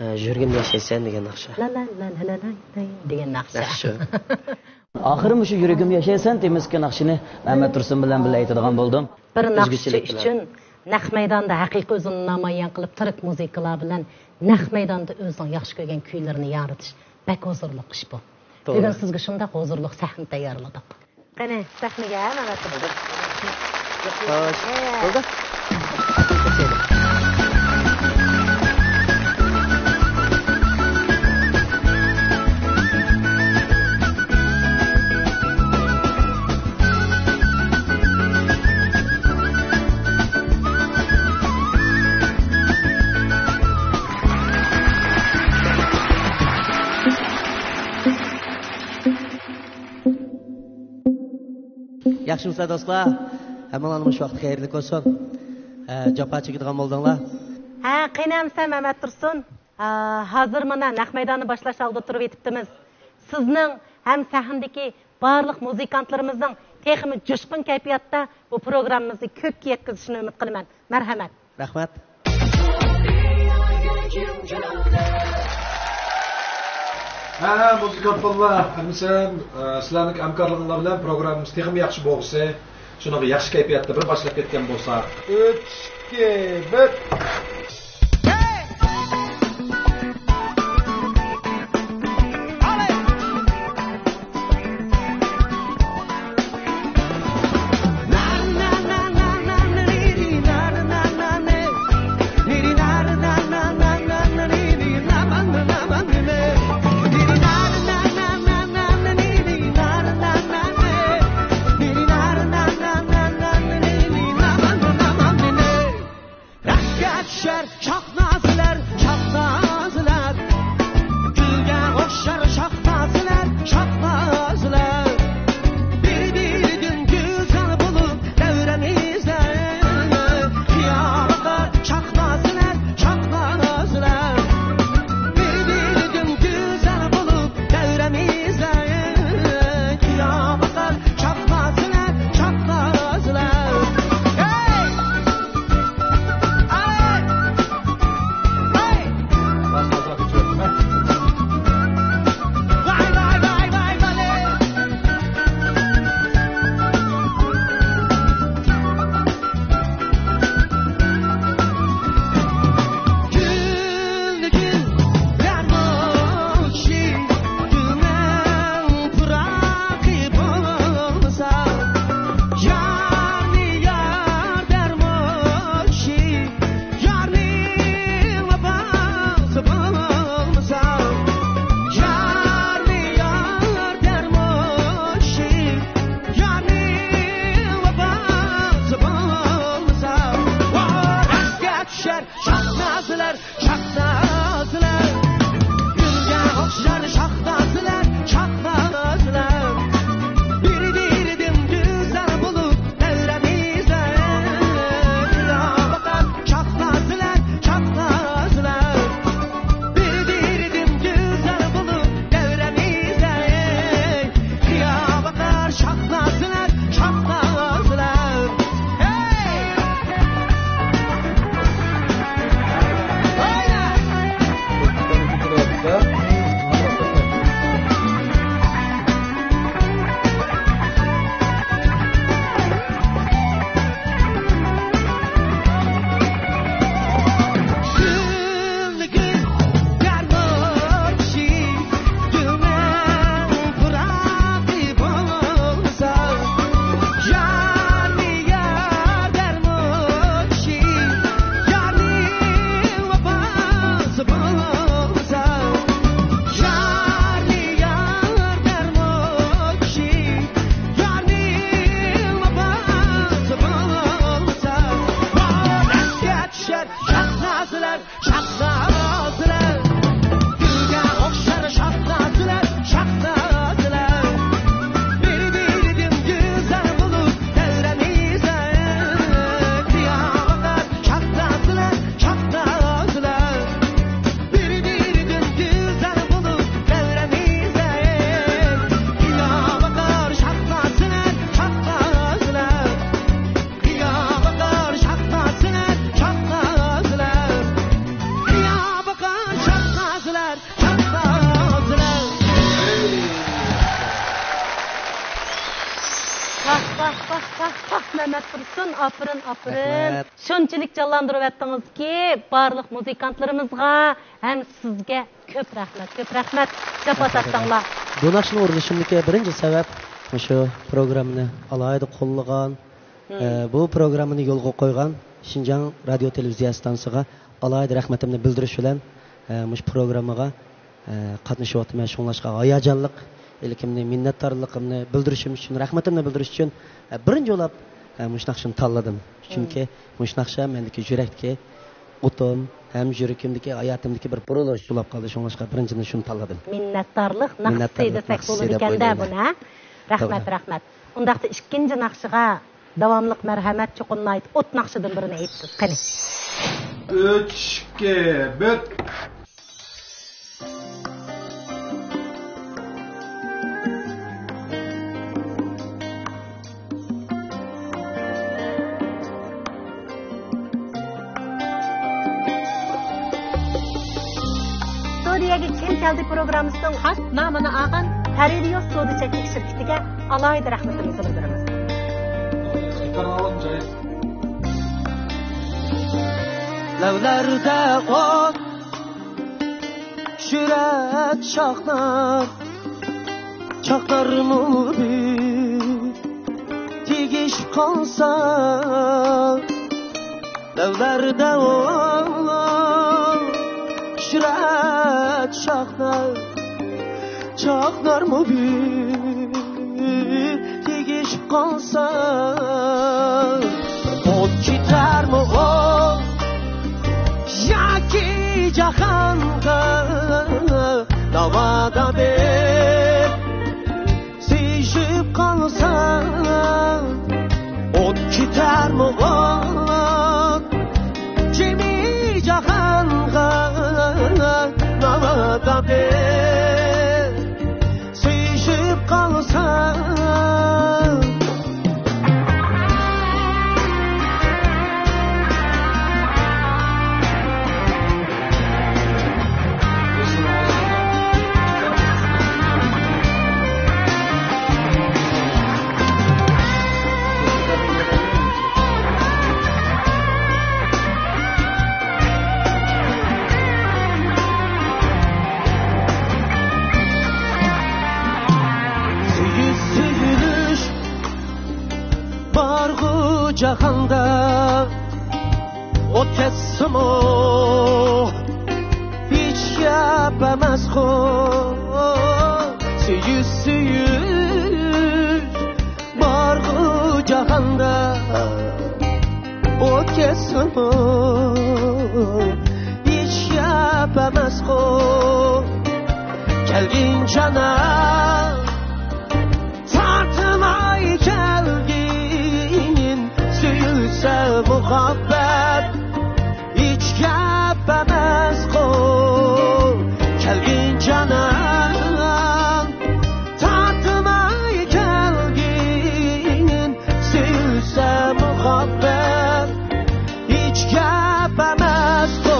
ئە، يۈرىكىمدە ياشايسەن دېگەن ناخشا. لا لا لا لا لا لا دېگەن ناخشا. ياخشى. ئاخىرى مۇشۇ يۈرىكىمدە ياشايسەن تېمىسىدىكى ناخشىنى مەمەت تۇرسۇن بىلەن بىللە ئېيتىدىغان بولدۇم. بىر ناخشىچى ئۆزگىچىلىك بىلەن. ئۈچۈن نەق مەيداندا ھەقىقىي ئۆزىنى نامايان قىلىپ، تىرىك مۇزىكىلار بىلەن نەق مەيداندا ئۆزىنىڭ ياخشى كۆرگەن كۈيلىرىنى ياڭرىتىش بەك ھۇزۇرلۇق ئىش بۇ. توغرا. بۈگۈن سىزگە شۇنداق ھۇزۇرلۇق سەھنە تەييارلىدۇق. قېنى، سەھنىگە مەمەت. خوش. ئەيە. بولدى. ياخشىمۇسىلەر دوستلار؟ ھەممىڭلارنىڭ مۇشۇ ۋاقتى خەيرلىك بولسۇن. ئە، جاپا چېكىدىغان بولدۇڭلار. ھە، قېنى ئەمسە مەمەت تۇرسۇن. ئە، ھازىر مانا نەق مەيداننى باشلاش ئالدىدا تۇرۇپ يېتىپتىمىز. سىزنىڭ ھەم سەھنىدىكى بارلىق مۇزىكانتلىرىمىزنىڭ تېخىمۇ جۇشقۇن كەيپىياتتا بۇ پروگراممىمىزنى كۆپكە يەتكۈزۈشىنى ئۈمىد قىلىمەن. مەرھەمەت. رەھمەت. ھە، ھە، مۇزىكانت بالىلار، ھەممىسى، ئە، سىلەرنىڭ ھەمكارلىقىڭلار بىلەن پروگراممىمىز تېخىمۇ ياخشى بولغۇسى، شۇنىڭغا ياخشى كەيپىياتتا بىر باشلاپ كەتكەن بولساق. ئۈچ، ئىككى، بىر. ئاھ، مەمەت تۇرسۇن، ئاپىرىن، ئاپىرىن. رەھمەت. شۇنچىلىك جانلاندۇرۇۋەتتىڭىزكى، بارلىق مۇزىكانتلىرىمىزغا ھەم سىزگە كۆپ رەھمەت، كۆپ رەھمەت. جاپا تارتتىڭلار. بۇ ناخشىنى ئورۇنلىشىمدىكى بىرىنچى سەۋەب، مۇشۇ پروگراممىنى ئالاھىدە قوللىغان، ئە، بۇ پروگراممىنى يولغا قويغان شىنجاڭ رادىيو تېلېۋىزىيە ئىستانسىسىغا ئالاھىدە رەھمىتىمنى بىلدۈرۈش بىلەن، ئە، مۇشۇ پروگراممىغا، ئە، قاتنىشىۋاتىمەن. شۇڭلاشقا ھاياجانلىق ئىلكىمنى، مىننەتدارلىقىمنى بىلدۈرۈشۈم ئۈچۈن، رەھمىتىمنى بىلدۈرۈش ئۈچۈن، ئە، بىرىنچى بولاپ، ئە، مۇشۇ ناخشىنى تاللىدىم. چۈنكى مۇشۇ ناخشا مەندىكى يۈرەكتىكى ئوتۇم ھەم يۈرىكىمدىكى، ھاياتىمدىكى بىر بۇرۇلۇش بولاپ قالدى. شۇڭلاشقا بىرىنچىدىن شۇنى تاللىدىم. مىننەتدارلىق ناخشىسى دېسەك بولىدىكەن-دە بۇنى، ھە؟ رەھمەت، توغرا. رەھمەت. ئۇنداقتا ئىككىنچى ناخشىغا داۋاملىق مەرھەمەت، چوقۇم ناھايىتى ئوت ناخشىدىن بىرىنى ئېيتسىز، قېنى. ئۈچ، ئىككى، بىر. ستۇدىيەگە كىم كەلدى پروگراممىسىنىڭ خاس نامىنى ئالغان پەرىدىيوس سودا چەكلىك شىركىتىگە ئالاھىدە رەھمىتىمىزنى بىلدۈرىمىز. لەۋلەردە ئوت، يۈرەك چاقنار، چاقنارمۇ بىر تېگىشىپ قالسا. لەۋلەردە ئوت، يۈرەك چاقنار، چاقنارمۇ بىر تېگىشىپ قالسا. ئوت كېتەرمۇ ئوت، ياكى جاھانغا ناۋادا بىر سىيىشىپ قالسا. ئوت كېتەرمۇ ئوت، جىمى جاھانغا ناۋادا بىر سىيىشىپ قالسا. سۆيۈش، سۆيۈلۈش بارغۇ جاھاندا، ئوت كەتسىمۇ ھېچ گەپ ئەمەسقۇ. سۆيۈش، سۆيۈش بارغۇ جاھاندا، ئوت كەتسىمۇ ھېچ گەپ ئەمەسقۇ. كەلگىن جانان، تارتماي كەلگىن، سۆيۈلسە مۇھەببەت ھېچ گەپ ئەمەسقۇ. كەلگىن جانان، تارتماي كەلگىن، سۆيۈلسە مۇھەببەت ھېچ گەپ ئەمەسقۇ.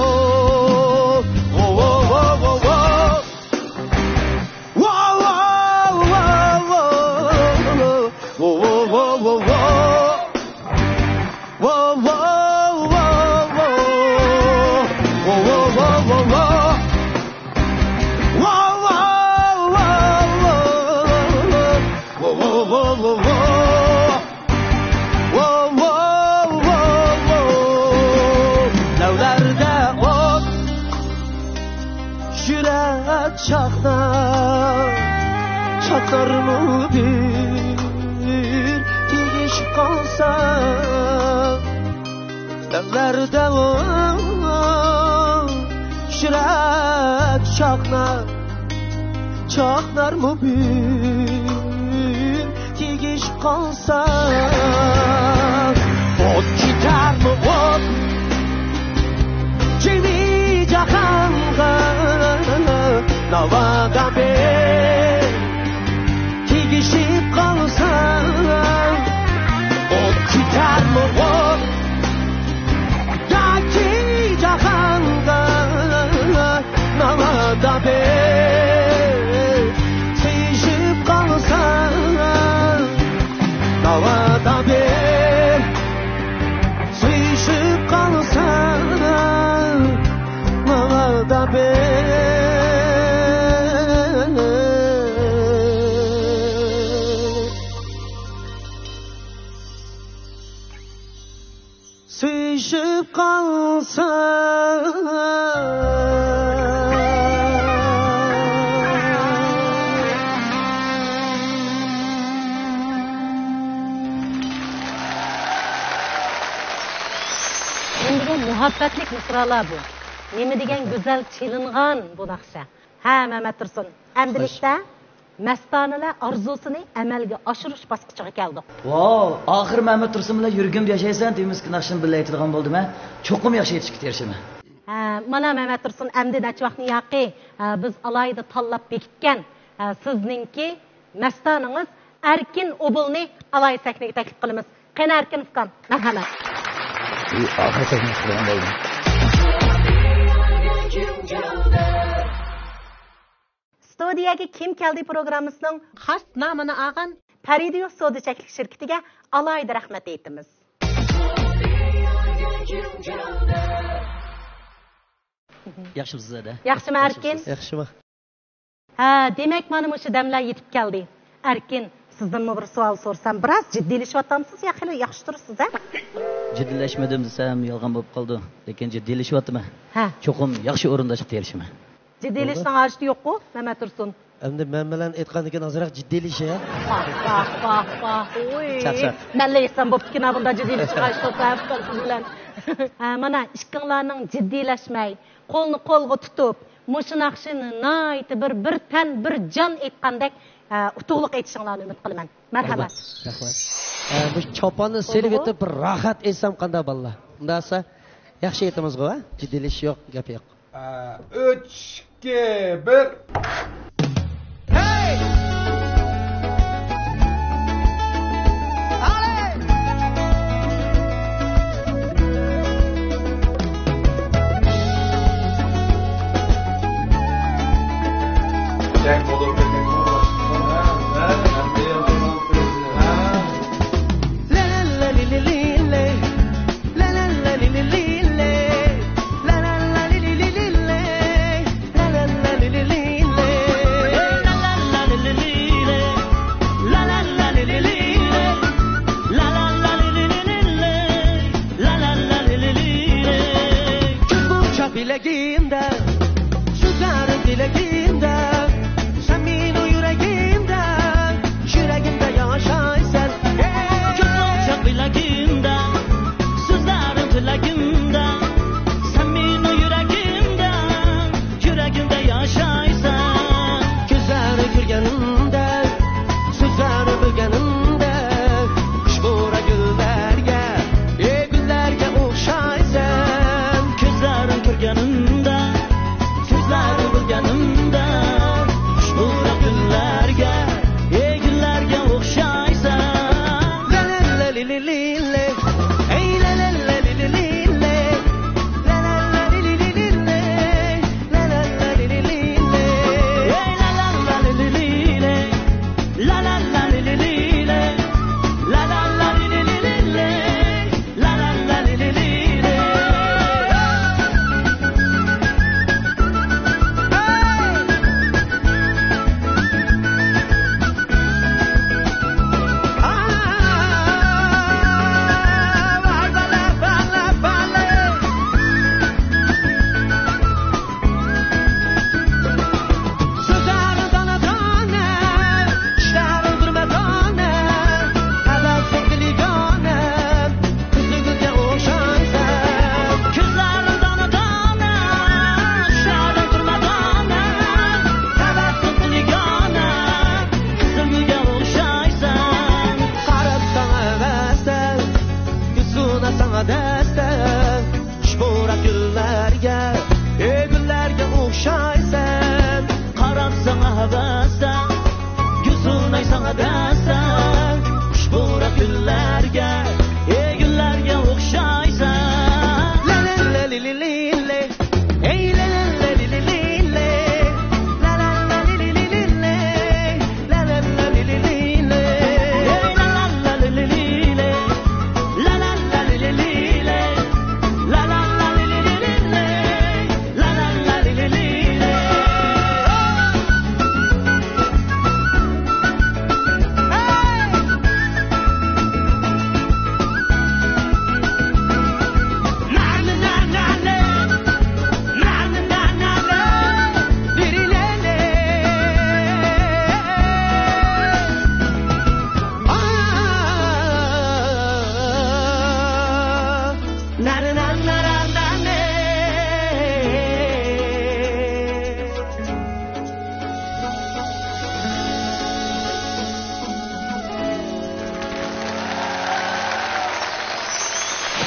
ۋو، ۋو، ۋو، ۋو، ۋو. لەۋلەردە ئوت، يۈرەك چاقنار، چاقنارمۇ بىر تېگىشىپ قالسا. لەۋلەردە ئوت، يۈرەك چاقنار، چاقنارمۇ بىر تېگىشىپ قالسا. ئوت كېتەرمۇ ئوت، جىمى جاھانغا ناۋادا بىر تېگىشىپ قالسا. ئوت كېتەرمۇ ئوت، ياكى جاھانغا ناۋادا بىر سىيىشىپ قالسا، ناۋادا بىر سۆيۈشۈپ قالسا. نېمە دېگەن مۇھەببەتلىك مىسرالار بۇ؟ نېمە دېگەن گۈزەل چېلىنغان بۇ ناخشا. ھە، مەمەتتۇرسۇن. ئەمدىلىكتە مەستانىلەر ئارزۇسىنى ئەمەلگە ئاشۇرۇش باسقۇچىغا كەلدۇق. ۋاۋ، ئاخىر مەمەتتۇرسۇن بىلەن يۈرىكىمدە ياشايسەن تېمىسىدىكى ناخشىنى بىللە ئېيتىدىغان بولدۇم ھە. چوقۇم ياخشى ئېيتىشقا تىرىشىمەن. ھە، مانا مەمەتتۇرسۇن، ئەمدى نەچچە ۋاقىتتىن ياقى، ھە، بىز ئالاھىدە تاللاپ بېكىتكەن، ھە، سىزنىڭكى مەستانىڭىز ئەركىن ئوبۇلنى ئالاھىدە سەھنىگە تەكلىپ قىلىمىز. قېنى ئەركىن ئۇكام، مەرھەمەت. ئى، ئاخىر سەھنە قىلغان بولدۇم. ستۇدىيەگە كىم كەلدى پروگراممىسىنىڭ خاس نامىنى ئالغان پەرىدىيۇ سودا چەكلىك شىركىتىگە ئالاھىدە رەھمەت ئېيتىمىز. ياخشىمسىز ئەدە؟ ياخشىمۇ ئەركىن؟ ياخشىمۇ. ھە، دېمەك، مانا مۇشۇ دەملەر يېتىپ كەلدى. ئەركىن، سىزدىنمۇ بىر سوئال سورىسام، بىراز جىددىيلىشىۋاتامسىز يا خېلى ياخشى تۇرىسىز ھە؟ جىددىيلەشمىدىم دېسەم يالغان بولۇپ قالىدۇ، لېكىن جىددىيلىشىۋاتىمەن. ھە. چوقۇم ياخشى ئورۇنداشقا تىرىشىمەن. جىددىيلىشىشنىڭ ھاجىتى يوققۇ، مەمەتتۇرسۇن. ئەمدى مەن بىلەن ئېيتقاندىكىن ئازراق جىددىيلىشە. ۋاھ، ۋاھ، ۋاھ، ۋاھ. ئۇي. چاقچاق. مەنلا ئېيتسام بوپتىكەن ھە بۇنداق جىددىيلىشىشنىڭ ھاجىتى يوق ھە، بۇ قىز بىلەن. ھە، مانا ئىككىڭلارنىڭ جىددىيلەشمەي، قولنى قولغا تۇتۇپ، مۇشۇ ناخشىنى ناھايىتى بىر، بىر تەن، بىر جان ئېيتقاندەك، ھە، ئۇتۇقلۇق ئېيتىشىڭلارنى ئۈمىد قىلىمەن. مەرھەمەت. رەھمەت. ھە، مۇشۇ چاپاننى سېلىۋېتىپ، بىر راھەت ئېيتسام قانداق بالىلار؟ ئۇنداق دېسە، ياخشى ئېيتىمىزغۇ ھە؟ جىددىيلىشىش يوق، گەپ يوق. ئە، ئۈچ، ئىككى، بىر.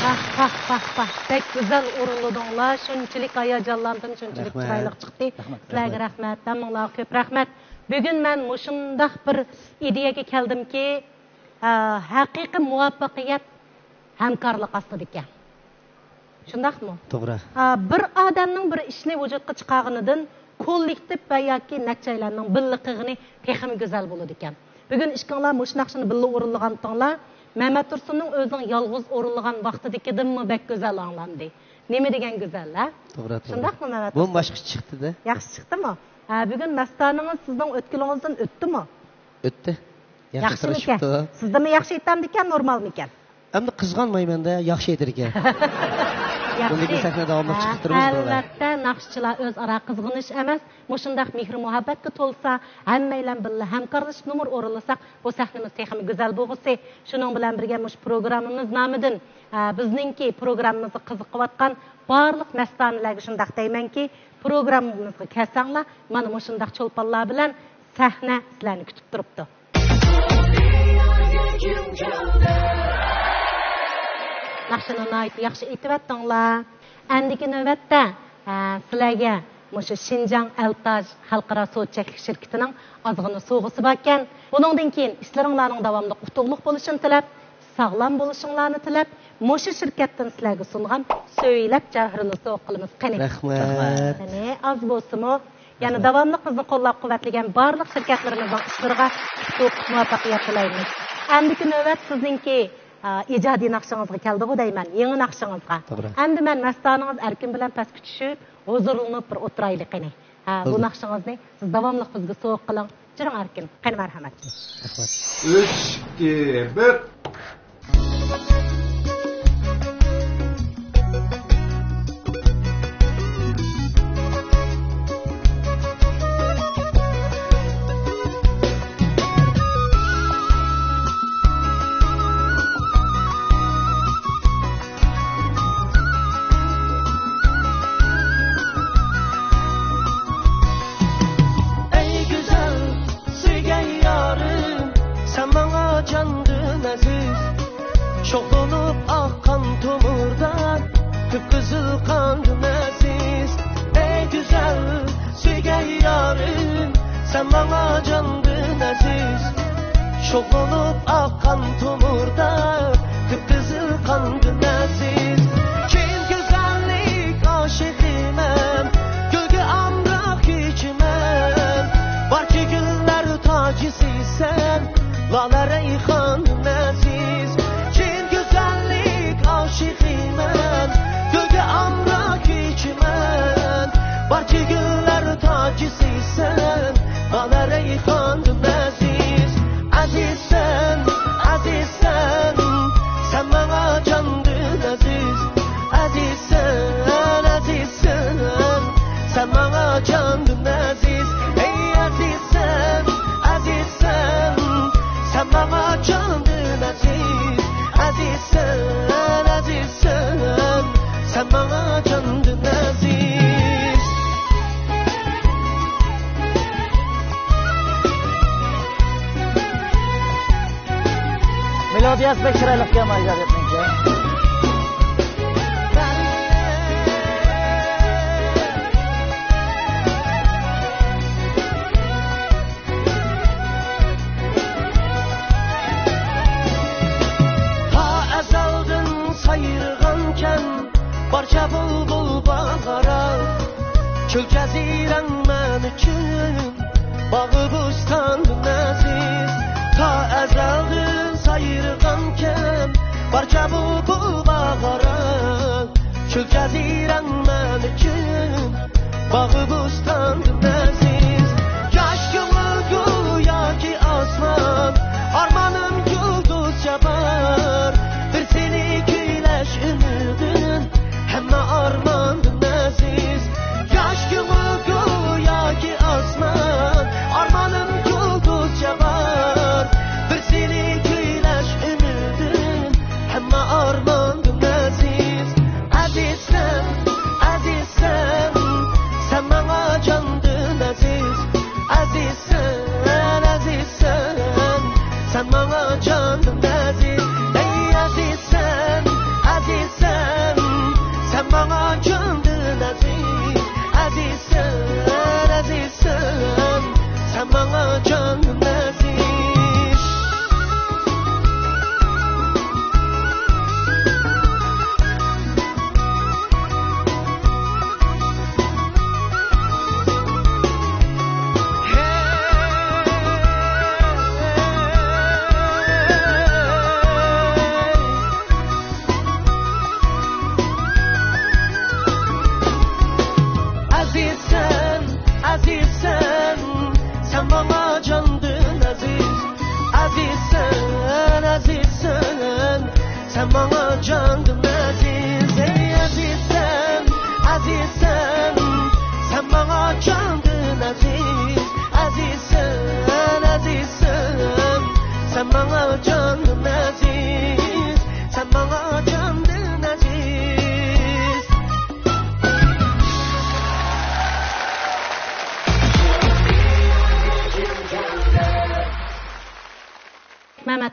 ۋاھ، ۋاھ، ۋاھ، ۋاھ. بەك گۈزەل ئورۇنلىدىڭلار. شۇنچىلىك ھاياجانلاندىم، شۇنچىلىك رەھمەت. چىرايلىق چىقتى. رەھمەت، سىلەرگە رەھمەت. رەھمەت، ھەممىڭلارغا كۆپ رەھمەت. بۈگۈن مەن مۇشۇنداق بىر ئىدىيەگە كەلدىمكى، ئە، ھەقىقىي مۇۋەپپەقىيەت ھەمكارلىق ئاستىدا ئىكەن. شۇنداقمۇ؟ توغرا. ئە، بىر ئادەمنىڭ بىر ئىشنى ۋۇجۇدقا چىقارغىنىدىن كوللېكتىپ ۋە ياكى نەچچەيلەننىڭ بىللە قىلغىنى تېخىمۇ گۈزەل بولىدىكەن. بۈگۈن ئىككىڭلار مۇشۇ ناخشىنى بىللە ئورۇنلىغانتىڭلار، مەمەتتۇرسۇننىڭ ئۆزىنىڭ يالغۇز ئورۇنلىغان ۋاقتىدىكىدىنمۇ بەك گۈزەل ئاڭلاندى. نېمە دېگەن گۈزەل، ھە؟ توغرا، توغرا. شۇنداقمۇ، مەمەت بۇ ئۇستا؟ باشقىچە چىقتى-دە. ياخشى چىقتىمۇ؟ ھە، بۈگۈن مەستانىڭىز سىزنىڭ ئۆتكىلىڭىزدىن ئۆتتىمۇ؟ ئۆتتى. ياخشى ياخشىمىكەن؟ تىرىشىپتۇ. سىزدىنمۇ ياخشى ئېيتامدىكەن، نورمالمىكەن؟ ئەمدى قىزغانمايمەن-دە، ياخشى ئېيتىدىكەن. ياخشى. بۇندىن كېيىن سەھنە داۋاملىق ھە، چىقىپ تۇرىمىز بۇنى. ئەلۋەتتە، ناخشىچىلار ئۆزئارا قىزغىنىش ئەمەس، مۇشۇنداق مېھرى-مۇھەببەتكە تولسا، ھەممەيلەن بىللە ھەمكارلىشىپ نومۇر ئورۇنلىساق، بۇ سەھنىمىز تېخىمۇ گۈزەل بولغۇسى. شۇنىڭ بىلەن بىرگە، مۇشۇ پروگراممىمىز نامىدىن، ئە، بىزنىڭكى پروگراممىمىزغا قىزىقىۋاتقان بارلىق مەستانىلەرگە شۇنداق دەيمەنكى، پروگراممىمىزغا كەلسەڭلار، مانا مۇشۇنداق چولپانلار بىلەن سەھنە سىلەرنى كۈتۈپ تۇرۇپتۇ. ناخشىنى ناھايىتى ياخشى ئېيتىۋەتتىڭلار. ئەندىكى نۆۋەتتە، ئە، سىلەرگە مۇشۇ شىنجاڭ ئەلتاج خەلقئارا سودا چەكلىك شىركىتىنىڭ ئازغىنە سوۋغىسى باركەن. بۇنىڭدىن كېيىن ئىشلىرىڭلارنىڭ داۋاملىق ئۇتۇقلۇق بولۇشىنى تىلەپ، ساغلام بولۇشۇڭلارنى تىلەپ، مۇشۇ شىركەتتىن سىلەرگە سۇنغان سۆيلەپ جەۋھىرىنى سوۋغا قىلىمىز. قېنى. رەھمەت. قېنى، ئاز بولسىمۇ، يەنە رەھمەت. داۋاملىق بىزنى قوللاپ-قۇۋۋەتلىگەن بارلىق شىركەتلىرىمىزنىڭ ئىشلىرىغا ئۇتۇق، مۇۋەپپەقىيەت تىلەيمىز. ئەمدىكى نۆۋەت سىزنىڭكى، ئا، ئىجادىي ناخشىڭىزغا كەلدىغۇ دەيمەن، يېڭى ناخشىڭىزغا. توغرا. ئەمدى مەن مەستانىڭىز ئەركىن بىلەن پەسكە چۈشۈپ، ھۇزۇرلىنىپ بىر ئولتۇرايلى قېنى. ھە، بۇ بولدى. ناخشىڭىزنى سىز داۋاملىق بىزگە سوۋغا قىلىڭ. جۈرۈڭ ئەركىن. قېنى، مەرھەمەت. رەھمەت. ئۈچ، ئىككى، بىر. ئەي گۈزەل سۆيگەن يارىم، سەن ماڭا جاندىن ئەزىز، شوخ بولۇپ ئاققان تومۇردا، قىپقىزىل قاندىن ئەزىز. ئەي گۈزەل سۆيگەن يارىم، سەن ماڭا جاندىن ئەزىز، شوخ بولۇپ ئاققان تومۇردا، قىپقىزىل قاندىن ئەزىز. چىن گۈزەللىك ئاشىقىمەن، گۈلگە ئامراق كۈيچىمەن، بارچە گۈللەر تاجىسى سەن، لالە رەيھاندىن ئەزىز. چىن گۈزەللىك ئاشىقىمەن، گۈلگە ئامراق كۈيچىمەن، بارچە گۈللەر تاجىسى سەن، لالە رەيھاندىن ئەزىز. ئەزىزسەن، ئەزىزسەن، سەن ماڭا جاندىن ئەزىز. ئەزىزسەن، ئەزىزسەن، سەن ماڭا جاندىن ئەزىز. ئەي ئەزىزسەن، ئەزىزسەن، سەن ماڭا جاندىن ئەزىز. ئەزىزسەن، ئەزىزسەن، سەن ماڭا جاندىن ئەزىز. مېلودىيەسى بەك چىرايلىقكەن، ئىجادىيەتنىڭكى. تا ئەزەلدىن سايرىغانكەن بارچە بۇلبۇل باغارا، چۆل جەزىرەڭ مەن ئۈچۈن باغۇ بوستاندىن ئەزىز. تا ئەزەلدىن سايرىغانكەن بارچە بۇلبۇل باغارا، چۆل جەزىرەڭ مەن ئۈچۈن باغۇ بوستاندىن ئەزىز. ياش كۆڭۈل گوياكى ئاسمان، ئارمانىم يۇلتۇزچە بار، بىر سېنى كۈيلەش ئۈمىدىم، ھەممە ئارماندىن ئەزىز. ياش كۆڭۈل گوياكى ئاسمان، ئارمانىم يۇلتۇزچە بار، بىر سېنى كۈيلەش ئۈمىدىم، ھەممە ئارماندىن ئەزىز. ئەزىزسەن، ئەزىزسەن، سەن ماڭا جاندىن ئەزىز. ئەزىزسەن، ئەزىزسەن، سەن ماڭا جاندىن ئەزىز. ئەي ئەزىزسەن، ئەزىز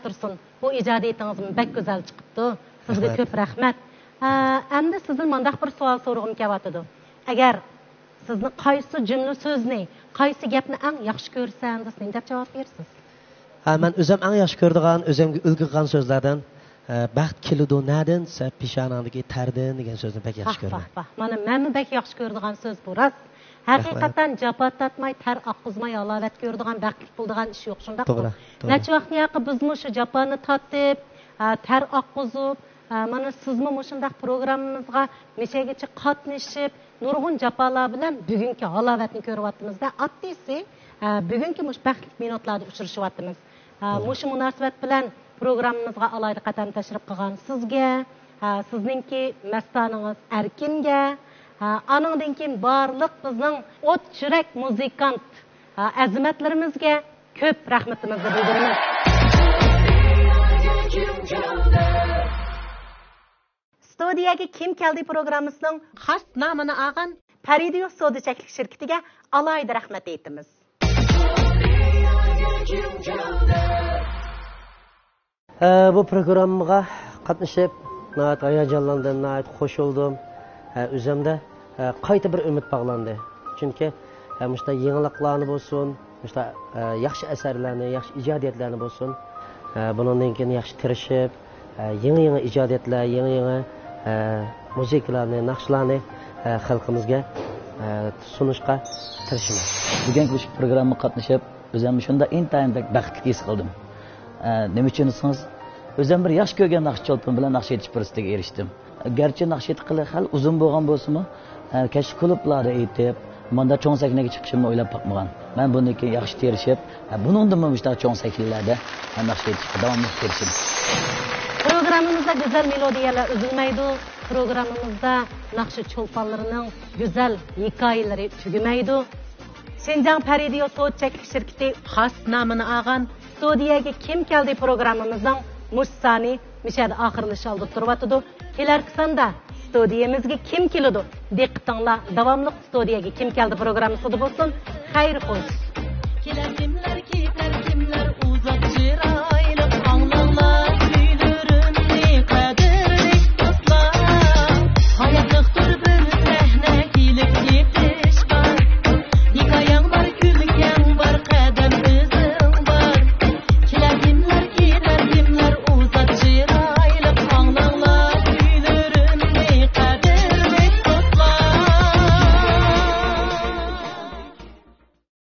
تۇرسۇن. بۇ ئىجادىيىتىڭىزمۇ بەك گۈزەل چىقىپتۇ. سىزگە رەھمەت. كۆپ رەھمەت. ھە، ئەمدى سىزدىن مانداق بىر سوئال سورىغۇم كېلىۋاتىدۇ. ئەگەر سىزنى قايسى جۈملە سۆزنى، قايسى گەپنى ئەڭ ياخشى كۆرىسەن دېسە، نېمە دەپ جاۋاب بېرىسىز؟ ھە، مەن ئۆزۈم ئەڭ ياخشى كۆرىدىغان، ئۆزۈمگە ئۈلگە قىلغان سۆزلەردىن، ئە، «بەخت كېلىدۇ نەدىن دېسە، پېشانەڭدىكى تەردىن» دېگەن سۆزنى بەك ياخشى كۆرىمەن. ۋاھ، ۋاھ، ۋاھ. مانا، مەنمۇ بەك ياخشى كۆرىدىغان سۆز بۇ، راست. رەھمەت. ھەقىقەتەن جاپا تارتماي، تەر ئاققۇزماي ھالاۋەت كۆرىدىغان بەختلىك بولىدىغان ئىش يوق، شۇنداقمۇ؟ توغرا، توغرا. نەچچە ۋاقىتتىن ياقى بىزمۇ شۇ جاپانى تارتىپ، ئە، تەر ئاققۇزۇپ، ئە، مانا سىزمۇ مۇشۇنداق پروگراممىمىزغا نېچەگىچە قاتنىشىپ، نۇرغۇن جاپالار بىلەن بۈگۈنكى ھالاۋەتنى كۆرۈۋاتىمىز-دە، ئاددىيسى، ئە، بۈگۈنكى مۇشۇ بەختلىك مىنۇتلاردا ئۇچرىشىۋاتىمىز. ئە، توغرا. مۇشۇ مۇناسىۋەت بىلەن پروگراممىمىزغا ئالاھىدە قەدەم تەشرىپ قىلغان سىزگە، ئە، سىزنىڭكى مەستانىڭىز ئەركىنگە، ئە، ئانىڭدىن كېيىن بارلىق بىزنىڭ ئوت يۈرەك مۇزىكانت، ئە، ئەزىمەتلىرىمىزگە كۆپ رەھمىتىمىزنى بىلدۈرىمىز. ستۇدىيەگە كىم كەلدى پروگراممىسىنىڭ خاس نامىنى ئالغان پەرىدىيو سودا چەكلىك شىركىتىگە ئالاھىدە رەھمەت ئېيتىمىز. ئە، بۇ پروگراممىغا قاتنىشىپ، ناھايىتى ھاياجانلاندىم، ناھايىتى قوشۇلدۇم. ئە، ئۆزۈمدە، ئە، قايتا بىر ئۈمىد باغلاندى. چۈنكى، ئە، مۇشۇنداق يېڭىلىقلارنى بولسۇن، مۇشۇنداق، ئە، ياخشى ئەسەرلەرنى، ياخشى ئىجادىيەتلەرنى بولسۇن، ئە، بۇنىڭدىن كېيىن ياخشى تىرىشىپ، ئە، يېڭى-يېڭى ئىجادىيەتلەر، يېڭى-يېڭى، ئە، مۇزىكىلارنى، ناخشىلارنى، ئە، خەلقىمىزگە، ئە، سۇنۇشقا تىرىشىمەن. بۈگۈنكى مۇشۇ پروگراممىغا قاتنىشىپ، ئۆزۈم شۇنداق ئىنتايىن بەك بەختلىك ھېس قىلدىم. ئە، نېمە ئۈچۈن دېسىڭىز، ئۆزۈم بىر ياخشى كۆرگەن ناخشىچى چولپان بىلەن ناخشا ئېيتىش پۇرسىتىگە ئېرىشتىم. گەرچە ناخشا ئېيتقىلى خېلى ئۇزۇن بولغان بولسىمۇ، ئە، كەچلىك كۇلۇبلاردا ئېيتىپ، مۇنداق چوڭ سەھنىگە چىقىشىمنى ئويلاپ باقمىغان. مەن بۇندىن كېيىن ياخشى تىرىشىپ، ئە، بۇنىڭدىنمۇ مۇشۇنداق چوڭ سەھنىلەردە، ئە، ناخشا ئېيتىشقا داۋاملىق تىرىشىمەن. پروگراممىمىزدا گۈزەل مېلودىيەلەر ئۈزۈلمەيدۇ. پروگراممىمىزدا ناخشا چولپانلىرىنىڭ گۈزەل ھېكايىلىرى تۈگىمەيدۇ. شىنجاڭ پەرىدىيو سودا چەكلىك شىركىتى خاس نامىنى ئالغان ستۇدىيەگە كىم كەلدى پروگراممىمىزنىڭ مۇشۇ سانى مۇشۇ يەردە ئاخىرلىشىش ئالدىدا تۇرۇۋاتىدۇ. كېلەركى ساندا ستۇدىيەمىزگە كىم كېلىدۇ؟ دىققىتىڭلار داۋاملىق ستۇدىيەگە كىم كەلدى پروگراممىسىدا بولسۇن. خەير خوش.